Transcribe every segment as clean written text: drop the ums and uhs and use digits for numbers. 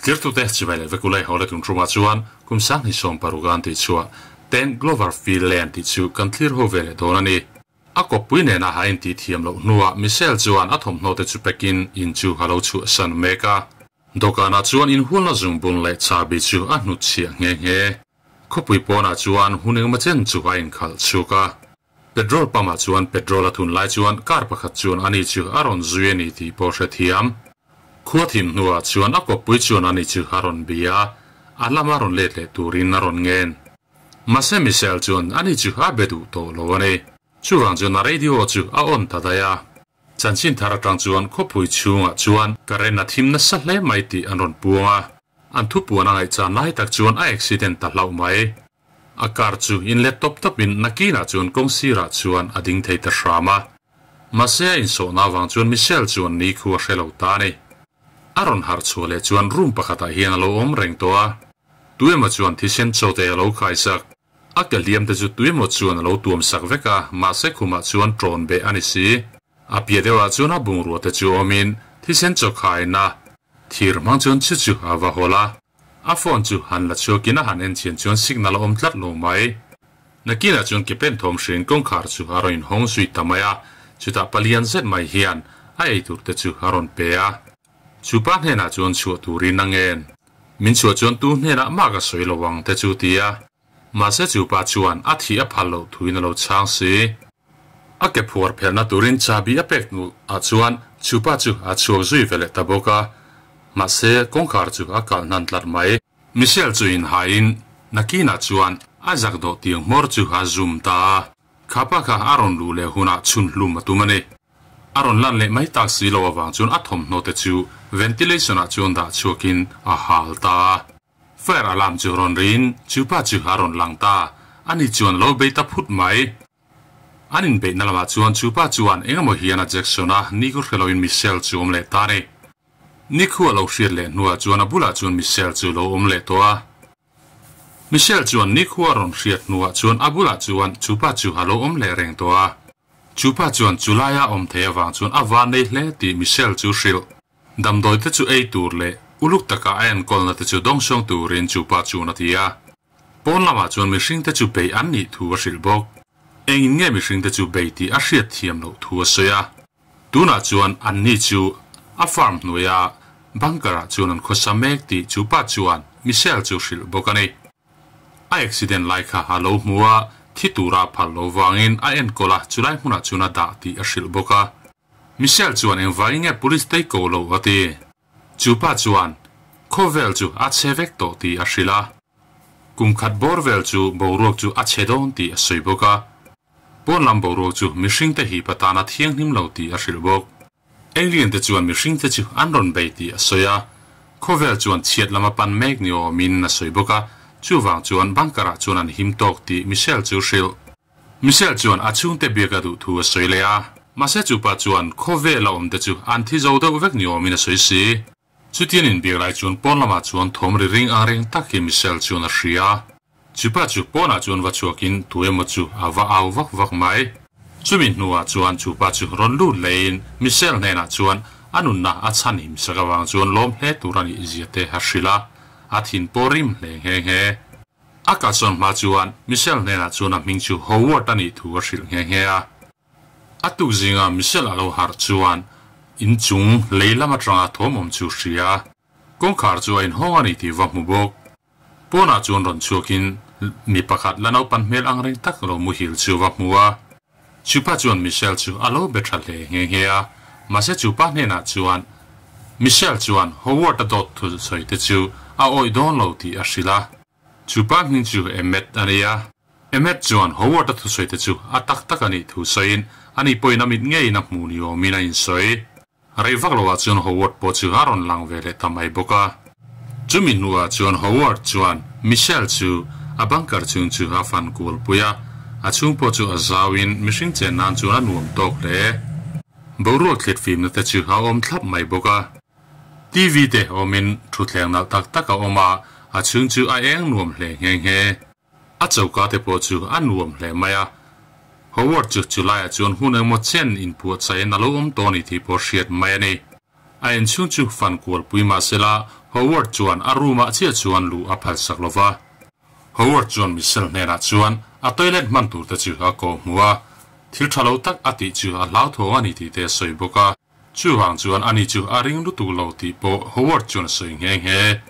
Tlirtute chibai leh vek ulai haw leh tun ṭumah chuan kum sang hi 60 an tih chhuah Ten Cloverfield Lane tih chu kan thlir ho ve leh dawn a ni. A kawppui nena ha intih thiam loh hnuah Michelle chuan a thawmhnaw te chu pekin in chu a lo chhuahsan mek a. Dawhkanah chuan inhualna zungbun leh chahbi chu a hnutchhiah nghe nghe. Khawpui pawnah chuan hun engemaw chen chu a inkhalh chhuk a. Petrol pump ah chuan petrol a thun lai chuan car pakhat chuan ani chu a rawn zui a ni tih pawh hrethiam. Khua thim hnuah chuan a kawppui chuan ani chu a rawn bia a, a lama rawn let leh turin a rawn ngen. Mahse Michelle chuan ani chu a be duh tawh lo a ni. Chuvang chuan a radio chu a on ta daih a. Chanchin thar atang chuan khawpui chhungah chuan current a thim nasa hle mai tih an rawn puang a. An thupuan a ngaihchan lai tak chuan a accident ta hlauh mai. A car chu in let tawp tawp in nakinah chuan kawng sirah chuan a ding thei ta hram a. Mahse a insawhna avang chuan Michelle chuan ni khu a hre lo ta a ni. A rawn harh chhuah leh chuan room pakhatah hian a lo awm reng tawh a. Tuemaw chuan thisen chawte a lo khaisak. A ke hliam te chu tuemaw chuan a lo tuam sak vek a, mahse khumah chuan ṭawn beh a ni si. A piah deuhah chuan a bungrua te chu awmin thisen chaw khaina thir hmang chuan chu chu a va hawl a. A phone chu han la chhuakin a han en chian chuan signal a awm tlat lo mai. Nakinah chuan ke pen thawm hriin kawngkhar chu a rawn inhawng zui ta mai a, chutah palian zet mai hian a eitur te chu a rawn pe a. Chu pa hnenah chuan chhuah turin a ngen. Min chhuah chuan tu hnenah mah ka sawi lo ang te chu ti a. Mahse chu pa chuan a thih a phal loh thuin a lo chhang si. A ke phuar phelhna turin chahbi a pek hnu ah chuan chu pa chu a chhuak zui ve leh ta bawk a. Mahse kawngkhar chu a kalh hnan tlat mai. Michelle chu inhaiin nakinah chuan a zak dawh tiang hmawr chu a zum ta a. Kha pa kha a rawn luh leh hunah chhun hlum a tum a ni. A rawn lan leh mai tak si lo avang chuan a thawmhnaw te chu ventilation ah chuan dah chhuakin a hal ta a. Fire alarm chu rawn riin chu pa chu a rawn lang ta. Ani chuan lo bei ta phut mai. An inbeihna lamah chuan chu pa chuan engemaw hian a Jackson a nikhaw hre loin Michelle chu awm leh ta a ni. Nikhua lo hriat leh hnuah chuan a bulah chuan Michelle chu lo awm leh tawh a. Michelle chuan nikhua rawn hriat hnuah chuan a bulah chuan chu pa chu a lo awm leh reng tawh a. Chu pa chuan chu laia awm thei avang chuan a van nei hle tih Michelle chu hrilh. Damdawi te chu ei tur leh uluk taka a enkawlna te chu dawngsawng turin chu pa chuan a ti a. Pawn lamah chuan mihring te chu bei an nih thu a hrilh bawk. Engin nge mihring te chu bei tih a hriat thiam loh thu a sawi a. Tunah chuan anni chu a farm hnuaia bunker ah chuan an khawsa mek tih chu pa chuan Michelle chu hrilh bawk a ni. A accident lai kha a lo hmu a, thi tura a phal lo vangin a enkawl a, chulai hmunah chuan a dah tih a hrilh bawk a. Michelle chuan engvangin nge police te ko lo a ti. Chu pa chuan khawvel chu a chhe vek tawh tih a hrilh a. Kum khat bawr vel chu boruak chu a chhe dawn tih a sawi bawk a. Pawn lam boruak chu mihringte hip atana thianghlim lo tih a hrilh bawk. Alien te chuan mihring te chu an rawn bei tih a sawi a, khawvel chuan chhiat lama pan mek ni awmin a sawi bawk a, chuvang chuan bunker ah chuan an him tawk tih Michelle chu hrilh. Michelle chuan a chhungte biak a duh thu a sawi leh a, mahse chupa chuan khawvel a awm te chu an thi zo deuh vek ni awmin a sawi si. Chutian inbiak lai chuan pawn lamah chuan thawm ri ring ang reng tak hi Michelle chuan a hria. Chupa chu pawnah chuan va chhuakin tu emaw chu a va au vak vak mai. Chumi hnuah chuan chupa chu rawn lut leiin Michelle hnenah chuan a nunna a chhan himsak avang chuan lawm hle tur a nih zia te a hrilh a, a thin pawh rim hle nghe nghe. A kalsawn hma chuan Michelle hnenah chuan a hming chu Howard a nih thu a hrilh nghe nghe a. A tuk zinga Michelle a lo harh chuan inchung lei lam atanga thawm awm chu hria. Kawngkhar chu a inhawng a ni tih va hmu bawk. Pawnah chuan rawn chhuakin mi pakhat la naupan hmel ang reng tak lo muhil chu va hmu a. Chupa chuan Michelle chu a lo be tha hle nghe nghe a, mahse chupa hnenah chuan Michelle chuan Howard a dawt thu sawi te chu a awih dawn lo tih a hrilh a. Chupa hming chu Emmet a ni a. Emmet chuan Howard-a thusawi te chu a tak tak a nih thu sawiin ani pawhin a mit ngeiin a hmuh ni awmin a insawi. Rei vak loah chuan Howard pawh chu a rawn lang ve leh ta mai bawk a. Chumi hnuah chuan Howard chuan Michelle chu a bunker chhung chu a fan kual pui a, a chhung pawh chu a zauin mihring chen nan chuan a nuam tawk hle. Boruak thlit fimna te chu a awm thlap mai bawk a. TV te awmin thutthleng nalh tak tak a awm a, a chhung chu a eng nuam hle nghe nghe. A choka te pawh chu a nuam hle mai a. Howard chu chulaiah chuan hun engmaw chen inpuahchaihin a lo awm tawh a ni tih pawh hriat mai a ni. A inchhung chu fan kualpui mah sela, Howard chuan a room ah chiah chuan luh a phal sak lova. Howard chuan Michelle hnenah chuan a toilet hman tur te chu a kawh hmu a, thil tha lo tak a tih chu a hlauthawng a ni tih te a sawi bawk a. Chuvang chuan ani chu a ring lutuk lo tih pawh Howard chuan a sawi nghe nghe.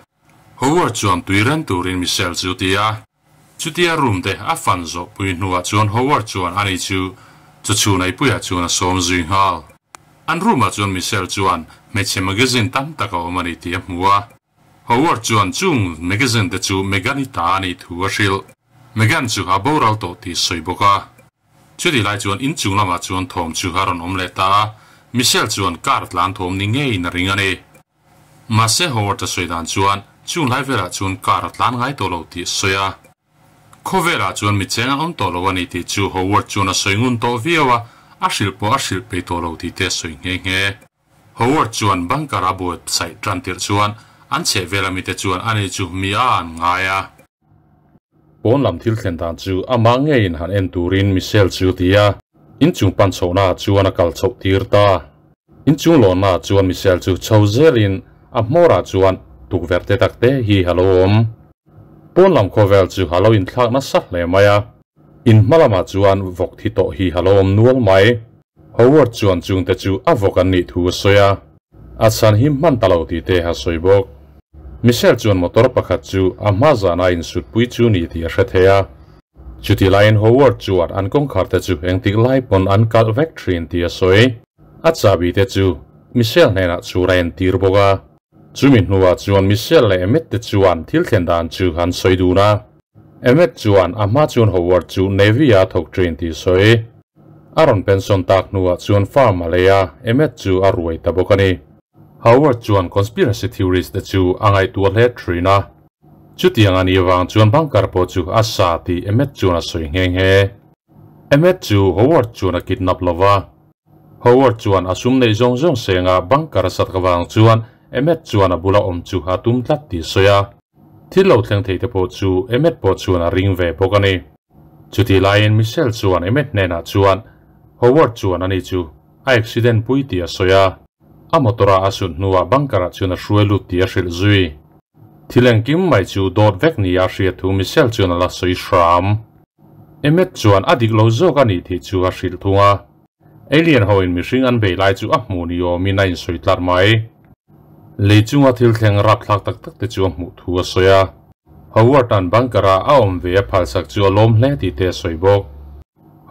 Howard chuan tui ren turin Michelle chu a ti a. Chutia room te a fan zawh pui hnuah chuan Howard chuan ani chu chawchhun eipuiah chuan a sawm zui nghal. An room ah chuan Michelle chuan hmeichhe magazine tam tak a awm a ni tih a hmu a. Howard chuan chung magazine te chu Megan i ta a nih thu a hrilh. Megan chu a boral tawh tih sawi bawk a. Chutih lai chuan inchung lamah chuan thawm chu a rawn awm leh ta a, Michelle chuan car tlan thawm ni ngeiin a ring a ni. Mahse Howard a sawi dan chuan chung lai velah chuan car a tlan ngai tawh lo tih a sawi a. Khawvelah chuan mi cheng a awm tawh lo a ni tih chu Howard chuan a sawi ngun tawh viau a, a hrilh pawh a hrilh peih tawh lo tih te a sawi nghe nghe. Howard chuan bunker a buatsaih tan tirh chuan an chheh vel ami te chuan ani chu mi a an ngai a. Pawn lam thil thlen dan chu amah ngeiin han en turin Michelle chu ti a, inchung pan chhohna ah chuan a kal chhoh tir ta. Inchung lawnna ah chuan Michelle chu chho zelin a hmawr ah chuan tukverh te tak te hi a lo awm. Pawn lam khawvel chu a lo inthlak nasa hle mai a, in hma lamah chuan vawk thi tawh hi a lo awm nual mai. Howard chuan chungte chu a vawk an nih thu a sawi a, a chhan him hman ta lo tih te a sawi bawk. Michelle chuan motor pakhat chu a hma zana insutpui chu ni tih a hre thei a. Chuti laiin Howard chuan an kawngkhar te chu engtik lai pawn an kalh vek thin tih a sawi. A chahbi te chu Michelle hnenah chhur a entir bawk a. Chumi hnuah chuan Michelle leh Emmett te chuan thil thlen dan chu an sawi dun a. Emmett chuan a hma chuan Howard chu Navy a thawk thin tih sawi. A rawn pension tak hnuah chuan farm a lei a, Emmett chu a ruai ta bawk a ni. Howard chuan conspiracy theories te chu a ngaihtuah hle thin a. Chutiang a nih vang chuan bunker pawh chu a sa tih Emmett chuan a sawi nghe nghe. Emmett chu Howard chuan a kidnap lo va. Howard chuan a sum neih zawng zawng senga bunker a sat vang chuan Emmett chuan a bula awm chu a tum tlat tih a sawi a. Thil lo thleng thei te pawh chu Emmet pawh chuan a ring ve bawk a ni. Chutih laiin Michelle chuan Emmet hnenah chuan Howard chuan ani chu a accident pui tih a sawi a, a motor a a sut hnuah bunker ah chuan a hruai lut tih a hrilh zui. Thil engkim mai chu dawt vek nia a hriat thu Michelle chuan a la sawi hram. Emmet chuan a dik lo zawk a nih tih chu a hrilh thung a. Alien ho in mihring an bei lai chu a hmuh ni awmin a insawi tlar mai. Lei chunga thil thleng rapthlak tak tak te chu a hmuh thu a sawi a. Howard an bunker a a awm ve a phalsak chu a lawm hle tih te a sawi bawk.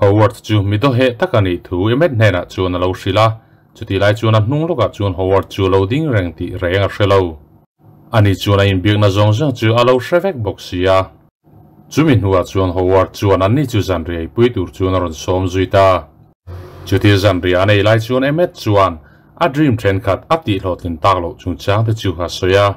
Howard chu mi dawheh tak a nih thu Emmet hnenah chuan a lo hrilh a, chutih lai chuan a hnung lawkah chuan Howard chu a lo ding reng tih reng a hre lo. Ani chuan a inbiakna zawng zawng chu a lo hre vek bawk si a. Chumi hnuah chuan Howard chuan anni chu zanriah pui tur chuan a rawn sawm zui ta. Chuti zanriah a nei lai chuan Emmet chuan a dream thenkhat a tihhlawhtlin tak loh chungchang te chu a sawi a.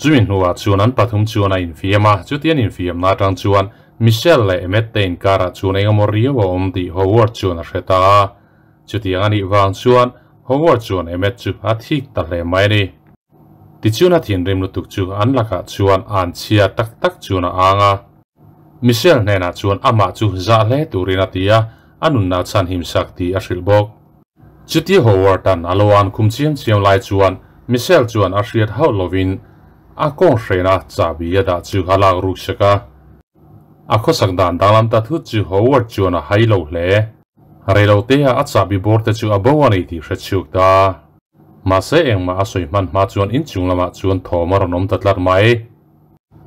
Chumi hnuah chuan an pathum chuan a infiam a, chuti an infiamna atang chuan Michelle leh Emmet te inkarah chuan engemaw riau a awm tih Howard chuan a hre ta a. Chutiang a nih vang chuan Howard chuan Emmet chu a thik ta hle mai a ni. Tichuan a thinrim lutuk chu an lakah chuan an chhia tak tak chuan a ang a. Michelle hnenah chuan amah chu zah hle turin a ti a, a nunna chhan himsak tih a hrilh bawk. Chutia Howard-a'n a lo an khum chiam chiam lai chuan Michelle chuan a hriat hauh lovin a kawng hrena chahbi a dah chu a lak ruk sek a. A khawsak dan danglam ta thut chu Howard chuan a hai lo hle. Reilotea a chahbi bawr te chu a bo a ni tih hre chhuk ta. Mahse engmah a sawi hman hma chuan inchung lamah chuan thawm a rawn awm ta tlat mai.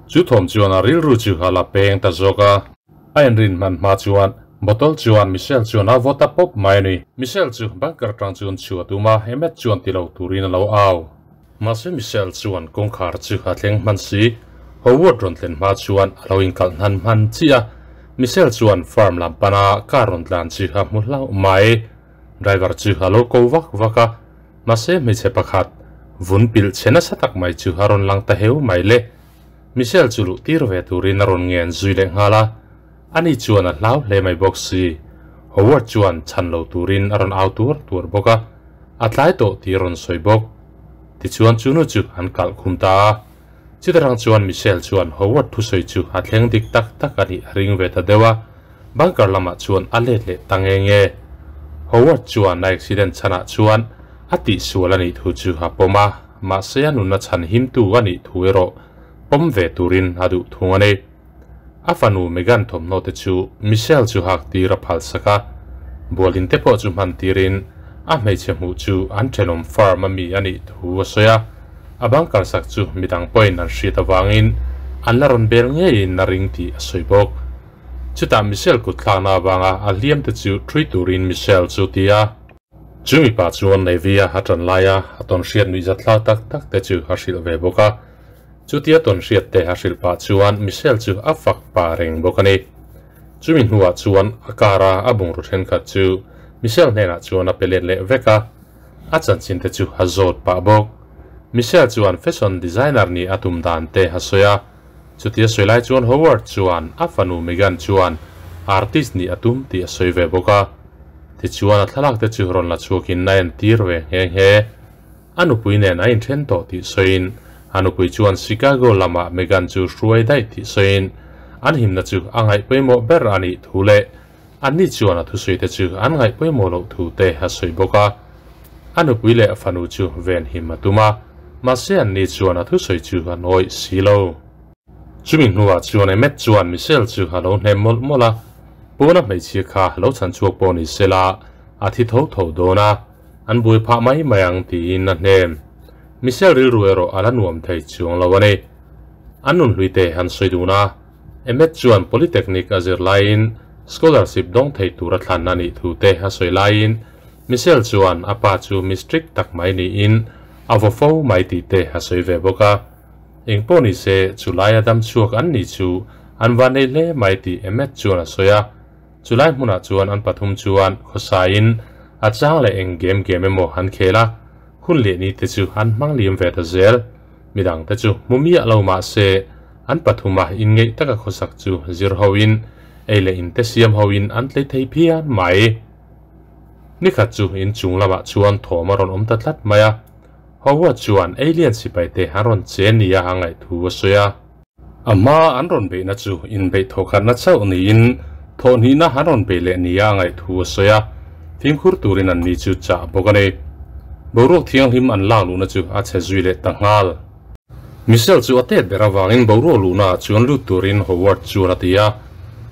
Chu thawm chuan a rilru chu a la peng ta zawk a. A inrin hman hma chuan bottle chuan Michelle chuan a vaw ta pawp mai a ni. Michelle chu bunker tang chuan chhuah a tum a, Emmet chuan ti lo turin a lo au. Mahse Michelle chuan kawngkhar chu a thleng hman si. Howard rawn thlen hma chuan a lo inkalh hnan hman chiah a. Michelle chuan farm lam pana car rawn tlan chu a hmu hlauh mai. Driver chu a lo ko vak vak a, mahse hmeichhe pakhat vun pilh chhe nasa tak mai chu a rawn lang ta heu mai le. Michelle chu luh tir ve turin a rawn ngen zui leh nghal a, ani chuan a hlau hle mai bawk si. Howard chuan chhan lo turin a rawn au tuar tuar bawk a, a tlai tawh tih a rawn sawi bawk. Tichuan chu nu chu an kalh khum ta a, chutarang chuan Michelle chuan Howard thusawi chu a thleng dik tak tak a nih a ring ve ta deuh a. Bunker lamah chuan a let leh ta nge nge. Howard chuan a accident chhanah chuan a tihsual a nih thu chu a pawm a. mahse a nunna chhan himtu a nih thu erawh pawm ve turin a duh thung a ni. A fanu Megan thawmhnaw te chu Michelle chu hak tir a phal sak a, bualin te pawh chu hman tirin a hmeichhe hmuh chu an thenawm farm a mi a nih thu a sawi a, a bunker sak chu midang pawhin an hriat avangin an la rawn bel ngeiin a ring tih a sawi bawk. Chutah Michelle kut thlakna avanga a hliam te chu thui turin Michelle chu ti a. Chu mipa chuan Navy-a a ṭan laia a tawnhriat nuihzat thla tak tak te chu a hrilh ve bawk a. Chutia tawnhriat te a hrilh pah chuan Michelle chu a fak pah reng bawk a ni. Chumi hnuah chuan a car-a a bungraw ṭhenkhat chu Michelle hnenah chuan a pe let leh vek a, a chanchin te chu a zawt pah bawk. Michelle chuan fashion designer nih a tum dan te a sawi a, chutia sawi lai chuan Howard chuan a fanu Megan chuan artist nih a tum tih a sawi ve bawk a. Tichuan a thlalak te chu rawn la chhuakin a entir ve nghe nghe. A nupui nen a inthen tawh tih sawiin a nupui chuan Chicago lamah Megan chu hruai daih tih sawiin an himna chu a ngaih pawimawh ber a nih thu leh anni chuan a thusawi te chu an ngaih pawimawh loh thu te a sawi bawk a. A nupui leh a fanu chu ven him a tum a, mahse anni chuan a thusawi chu an awih si lo. Chumi hnuah chuan Emmet chuan Michelle chu a lo hnem mawlh mawlh a, pawna hmeichhia kha lo chhan chhuak pawh ni sela a thi tho tho dawn a, an buai phah mai mai ang tiin a hnem. Michelle rilru erawh a la nuam thei chuang lo a ni. An nunhlui te an sawi dun a, Emmet chuan Polytechnic a zir laiin scholarship dawng thei tur a thlan a nih thu te a sawi laiin Michelle chuan a pa chu mi strict tak mai niin a vaw fo mai tih te a sawi ve bawk a. Eng pawh ni se, chu laia dam chhuak an ni chu an va nei hle mai tih Emmet chuan a sawi a. Chu lai hmunah chuan an pathum chuan khawsaiin a chang leh eng game game emaw an khel a, hun leh ni te chu an hmang liam ve ta zel. Midang te chu hmu miah lo mah se, an pathuma inngeih taka khawsak chu zir hoin, ei leh in te siam hoin an tlei thei phian mai. Nikhat chu inchung lamah chuan thawm a rawn awm ta tlat mai a. Howard chuan alien sipaite an rawn che nia a ngaih thu a sawi a. A hma an rawn beihna chu inbeih thawkhatna chauh niin thawhhnihna an rawn beih leh nia a ngaih thu a sawi a, fimkhur turin an ni chu chah bawk a ni. Boruak thianghlim an lak luhna chu a chhe zui leh ta nghal. Michelle chu a tet ber avangin boruak luhnaah chuan lut turin Howard chuan a ti a,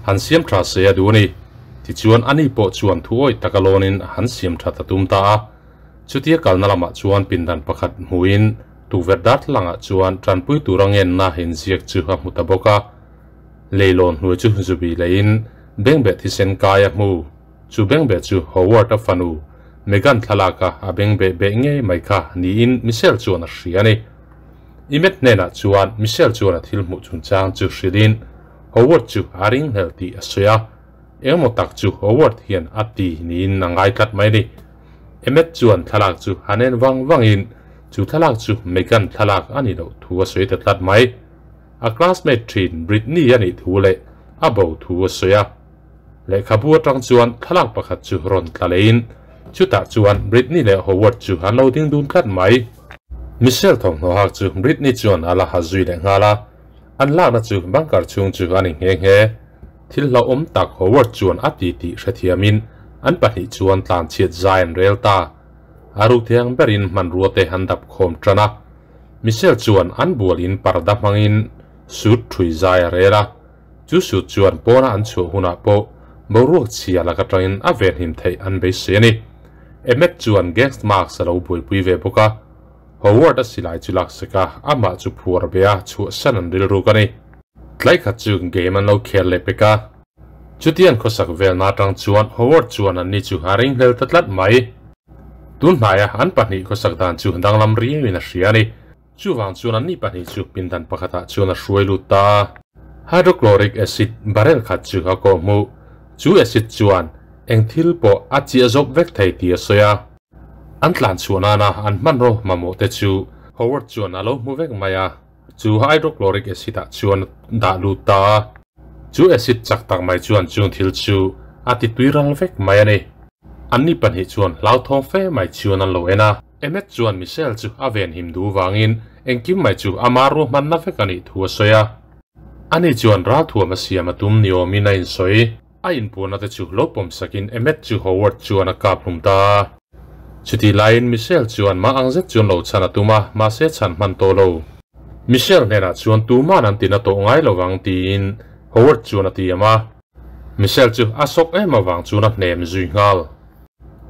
han siam tha se a duh a ni. Tichuan ani pawh chuan thu awih taka lawnin han siam that a tum ta a. Chutia kalna lamah chuan pindan pakhat hmuin tukverh darthlalangah chuan tanpui tura ngenna inziak chu a hmu ta bawk a. Leilawn hnuai chu zubi leiin bengbeh thisen kai a hmu. Chu bengbeh chu Howard-a fanu Megan thlalaka a bengbeh beh ngei mai kha niin Michelle chuan a hria a ni. Emmet hnenah chuan Michelle chuan a thil hmuh chungchang chu hrilhin Howard chu a ringhlel tih a sawi a. Engemaw tak chu Howard hian a ti niin a ngai tlat mai a ni. Emmet chuan thlalak chu han en vang vangin chu thlalak chu Megan thlalak a nih loh thu a sawi ta tlat mai. A classmate thin Britney a nih thu leh a bo thu a sawi a. Lehkhabu atang chuan thlalak pakhat chu rawn tla leiin chutah chuan Britney leh Howard chu an lo ding dun tlat mai. Michelle thawmhnaw hak chu Britney chuan a la ha zui leh nghal a, an lakna chu bunker chhung chu a ni nghe nghe. Thil hlauhawm tak Howard chuan a ti tih hrethiamin an pahnih chuan tlanchhiat zai an rel ta. A ruk thei ang berin hmanrua te an dap khawm tan a. Michelle chuan an bual in parda hmangin suit thui zai a rel a. Chu suit chuan pawna an chhuah hunah pawh boruak chhia lak atangin a venhim theih an beisei a ni. Emmet chuan gas mask a lo buaipui ve bawk a. Howard a silai chu laksak a, amah chu phuar be a chhuahsan an rilruk a ni. Tlai khat chu game an lo khel leh pek a. Chutiang khawsak velna atang chuan Howard chuan anni chu a ringhlel ta tlat mai. Tun hnaia an pahnih khawsak dan chu danglam riauin a hria a ni. Chuvang chuan anni pahnih chu pindan pakhatah chuan a hruai lut ta a. Hydrochloric acid barrel khat chu a kawh hmuh. Chu acid chuan eng thil pawh a chiah zawp vek thei tih a sawi a. An tlan chhuah nana an hmanraw mamawh te chu Howard chuan a lo hmu vek mai a. Chu hydrochloric acid ah chuan dah lut ta a, chu acid chak tak mai chuan chung thil chu a ti tui ral vek mai a ni. Anni pahnih chuan hlauthawng fe mai chuan an lo en a. Emmet chuan Michelle chu a venhim duh vangin engkim mai chu ama ruahmanna vek a nih thu a sawi a. Ani chuan ralthuam a siam a tum ni awmin a insawi. A inpuanna te chu lo pawm sakin Emmet chu Howard chuan a kap hlum ta a. Chutih laiin Michelle chuan mah ang zet chuan lo chhan a tum a, mahse chhan hman tawh lo. Michelle hnenah chuan tuman an tina tawh ngai lo vang tiin Howard chuan a ti am a. Michelle chu a sawk em avang chuan a hnem zui nghal.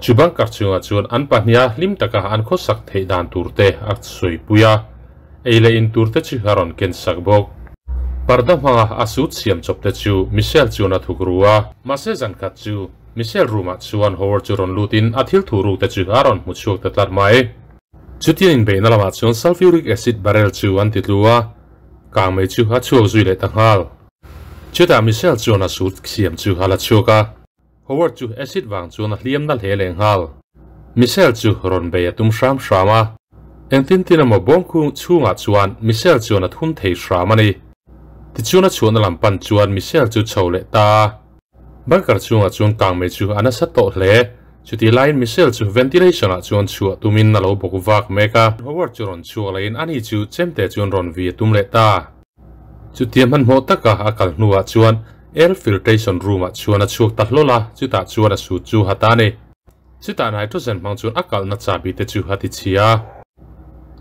Chu bunker chhungah chuan an pahniha hlim taka an khawsak theih dan tur te a sawipui a, ei leh in tur te chu a rawn ken sak bawk. Parda hmanga a sut siam chawp te chu Michelle chuan a thuk ru a. Mahse zankhat chu Michelle room ah chuan Howard chu rawn lut in a thil thu ruk te chu a rawn hmu chhuak ta tlat mai. Chutiang inbeihna lamah chuan sulfuric acid barrel chu an ti tlu a, kang mai chu a chhuak zui leh ta nghal. Chutah Michelle chuan a sut siam chu a la chhuak a, Howard chu acid vang chuan a hliam na hle leh nghal. Michelle chu rawn bei a tum hram hram a, engtin tin emaw bawm khung chhungah chuan Michelle chuan a thun thei hram a ni. Tichuan a chhuahna lam pan chuan Michelle chu chho leh ta a. Bunker chhungah chuan kangmei chu a nasa tawh hle. Chutih laiin Michelle chu ventilation ah chuan chhuah tumin a lo bawk vak mek a. Howard chu rawn chhuak lehin ani chu chemte chuan rawn vi a tum leh ta. Chutia hmanhmawh taka a kal hnuah chuan air filtration room ah chuan a chhuak ta hlawl a, chutah chuan a sut chu ha ta a ni. Chutah nitrogen hmang chuan a kalhna chahbi te chu a ti chhia a.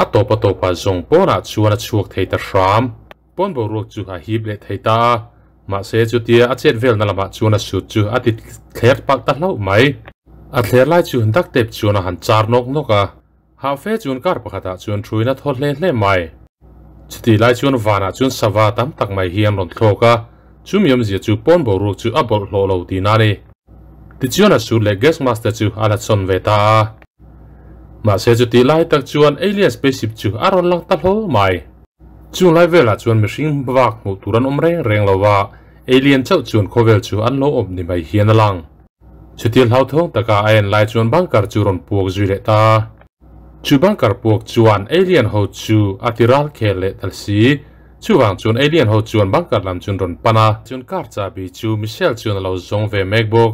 A tawp a tawpah zawng pawnah chuan a chhuak thei ta hram. Pawn boruak chu a hip leh thei ta a, mahse chutia a chet velna lamah chuan a sut chu a ti thler palh ta hlauh mai. A thler lai chu duct tape chuan a han char nawk nawk a, hah fe chuan kar pakhatah chuan thuin a thaw hle hle mai. Chutih lai chuan vanah chuan sava tam tak mai hi an rawn thlawk a, chumi awmzia chu pawn boruak chu a bawlhhlawh lo tihna a ni. Tichuan a sut leh gas mask te chu a la chawn ve ta a. Mahse chutih lai tak chuan alien spaceship chu a rawn lang ta hlawl mai. Chung lai velah chuan mihring vak hmuh tur an awm reng reng lo va, alien chauh chuan khawvel chu an lo awm ni mai hian a lang. Chuti hlauthawng taka a en lai chuan bunker chu rawn puak zui leh ta. Chu bunker puak chuan alien ho chu a ti ral khel leh ta si. Chuvang chuan alien ho chuan bunker lam chuan rawn pan a. Chuan car chahbi chu Michelle chuan a lo zawng ve mek bawk.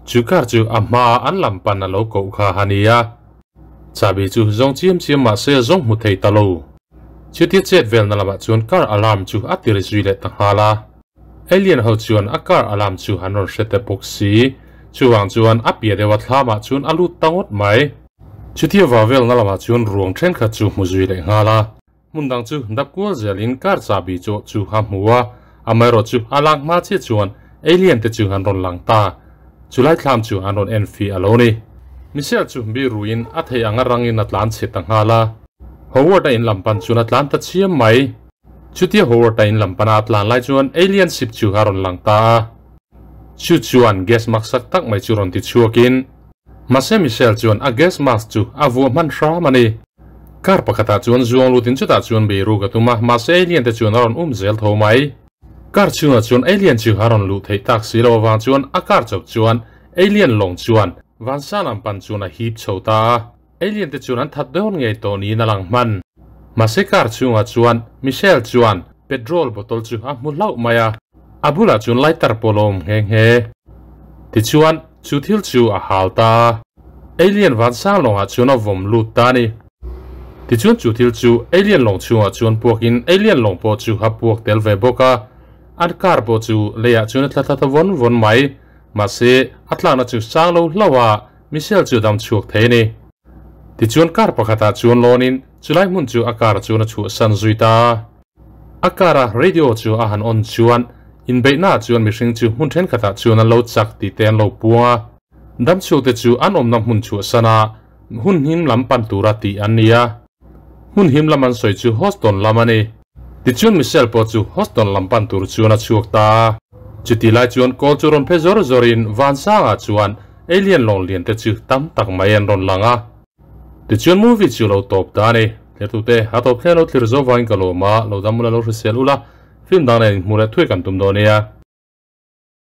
Chu car chu a hmaa an lam pan a lo koh kha a ni a. Chahbi chu zawng chiam chiam mah se zawng hmu thei ta lo. Chutia chet velna lamah chuan car alarm chu a ti ri zui leh ta nghal a. Alien ho chuan a car alarm chu an rawn hre ta bawk si. Chuvang chuan a piah deuha thlamah chuan a lut ta ngawt mai. Chutia va velna lamah chuan ruang thenkhat chu hmu zui leh nghal a. Hmun dang chu dap kual zelin car chahbi chaw chu a hmu a, amaherawh chu a lak hma chiah chuan alien te chu an rawn lang ta. Chulai thlam chu an rawn en fih a lo ni. Michelle chu bi ruiin a thei anga rangin a tlan chhe ta nghal a. Howard a in lam pan chuan a tlan ta chiam mai. Chutia Howard a in lam pana a tlan lai chuan alien ship chu a rawn lang ta a. Chu chuan gas maksak tak mai chu rawn ti chhuakin mahse Michelle chuan a gas mask chu a vuah hman hram a ni. Car pakhatah chuan zuang lutin chutah chuan beiruk a tum a, mahse alien te chuan a rawn um zel tho mai. Car chhungah chuan alien chu a rawn luh theih tak si lo avang chuan a car chauh chuan alien lawng chuan vansa lam pan chuan a hip chho ta a. Alien te chuan an that dawn ngei tawh niin a lang hman. Mahse car chhungah chuan Michelle chuan petrol bottle chu a hmu hlauh mai a, a bulah chuan lighter pawh a awm nghe nghe. Tichuan chu thil chu a hal ta a, alien vansang lawngah chuan a vawm lut ta a ni. Tichuan chu thil chu alien lawng chhungah chuan puakin alien lawng pawh chu a puak tel ve bawk a, an car pawh chu leiah chuan a tla thla ta vawn vawn mai. Mahse a tlakna chu sang lo hlauh a, Michelle chu dam chhuak thei a ni. Tichuan car pakhatah chuan lawnin chulai hmun chu a car chuan a chhuahsan zui ta a. A car a radio chu a han on chuan inbeihnaah chuan mihring chu hmun thenkhatah chuan an lo chak tih te an lo puang a. Dam chhuakte chu an awmna hmun chhuahsan a hun him lam pan tura tih an ni a. Hmun him lam an sawi chu Houston lam a ni. Tichuan Michelle pawh chu Houston lam pan tur chuan a chhuak ta a. Chuti lai chuan kawl chu rawn phe zawr zawrin Vansanga chuan alien lawng lian te chu tam tak mai an rawn lang a. Tichuan movie chu lo tawp ta a ni. Thlertute, a tawp thleng lo thlir zo vangin ka lawm a, lo dam ula lo hrisel ula, film dang nen inhmuh leh thuai kan tum dawn nia.